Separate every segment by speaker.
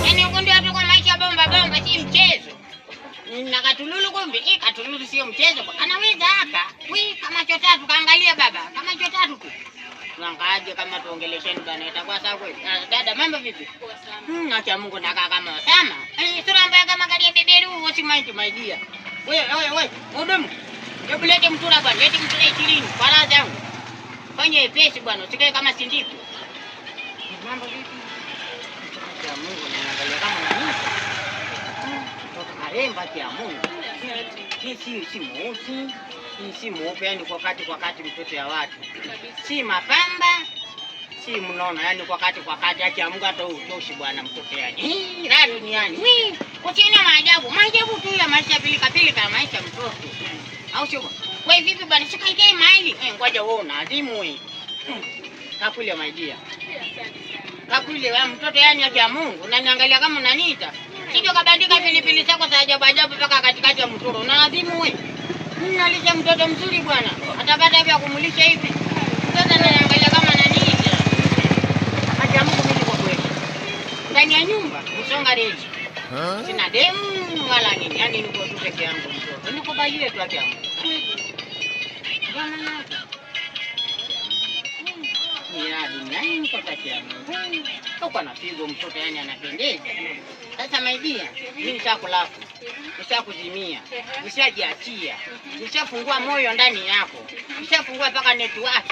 Speaker 1: Yaani huko ndio tuko maisha bomba bomba, si mchezo. Na katululu kumbe, eh, katululu sio mchezo. Anaweza haka. Wi kama chotatu kaangalia baba, kama chotatu tu. Tuangaje kama tuongelesheni bana, itakuwa sawa kweli? Ah, dada mambo vipi?
Speaker 2: Poa sana.
Speaker 1: Acha Mungu nakaa kama sama. Eh, sura mbaya kama gari ya beberu, usi mind my dear. Wewe wewe wewe, mhudumu. Hebu lete mtura bwana, lete mtura 20 kwa raha zangu. Fanya epesi bwana, usikae kama sindiko. Mambo vipi? Acha Mungu naangalia kama nani. Mtoto karemba kia Mungu. Hii si mweusi, hii si mweupe, yani kwa kati kwa kati mtoto ya watu. Si mapamba, si mnono, yani kwa kati kwa kati acha Mungu hata utoshi bwana mtoto yani. Hii raha duniani. Wii, kuchina maajabu, maajabu tu ya maisha pilika pilika ya maisha mtoto. Au sio? Wewe vipi bwana, sikaikae mahali. Eh, ngoja wewe unaadhimu wewe. Kakule my dear. Kakule wewe mtoto yani acha Mungu, unaniangalia kama unaniita. Sio kabandika pilipili zako za ajabu ajabu mpaka katikati ya mtoro. Unaadhimu wewe. Mimi nalisha mtoto mzuri bwana. Atapata vya kumulisha hivi. Mtoto ananiangalia kama ananiita. Acha Mungu mimi kwa kweli. Ndani ya nyumba msonga reji. Sina demu wala nini. Yaani niko tu peke yangu mtoto. Niko balie tu acha Mungu. Bwana nako. Ni raha duniani mtoto acha Mungu. Huko na figo mtoto yani anapendeza. Sasa my dear, mimi nishakulafu. Nishakuzimia. Nishajiachia. Nishafungua moyo ndani yako. Nishafungua mpaka network.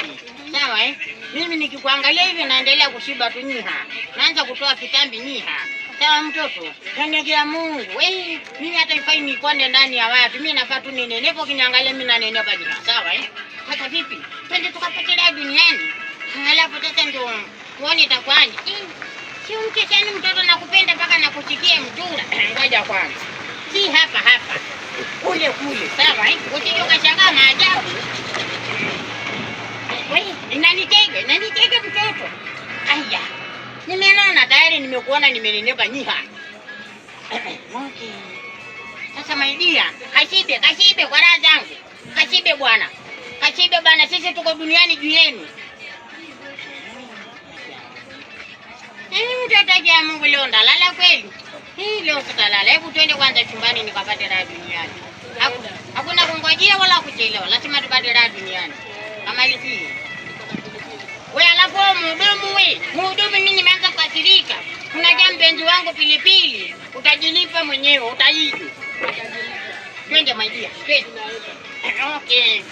Speaker 1: Sawa eh? Mimi nikikuangalia hivi naendelea kushiba tu nyiha. Naanza kutoa kitambi nyiha. Sawa mtoto? Kanegea Mungu. Eh, mimi hata ifai nikonde ndani ya watu. Mimi nafaa tu ninenepo kiniangalia mimi nanenepa nyiha. Sawa eh? Sasa vipi? Twende tukapate duniani. Halafu sasa ndio tuone itakuwaje. Eh, si mkeshani mtoto nakupenda mpaka nakushikia mtura. Ngoja kwanza. Si hapa hapa. Kule kule. Sawa eh? Usije ukashangaa maajabu. Wewe inanitega, inanitega mtoto. Aya. Nimenona tayari nimekuona nimenenepa nyiha. Okay. Sasa my dear, kashibe, kashibe kwa raha zangu. Kashibe bwana. Kashibe bwana, sisi tuko duniani juu yenu. Mtoto wa Mungu leo ndalala kweli? Hii leo sitalala. Hebu twende kwanza chumbani nikapate raha duniani. Hakuna kungojea wala kuchelewa. Lazima tupate raha duniani. Kama hivi. Wewe alafu wewe mhudumu wewe, mhudumu mimi nimeanza kukasirika. Unajua mpenzi wangu pilipili, utajilipa mwenyewe, utaiju. Twende my dear, twende. Okay.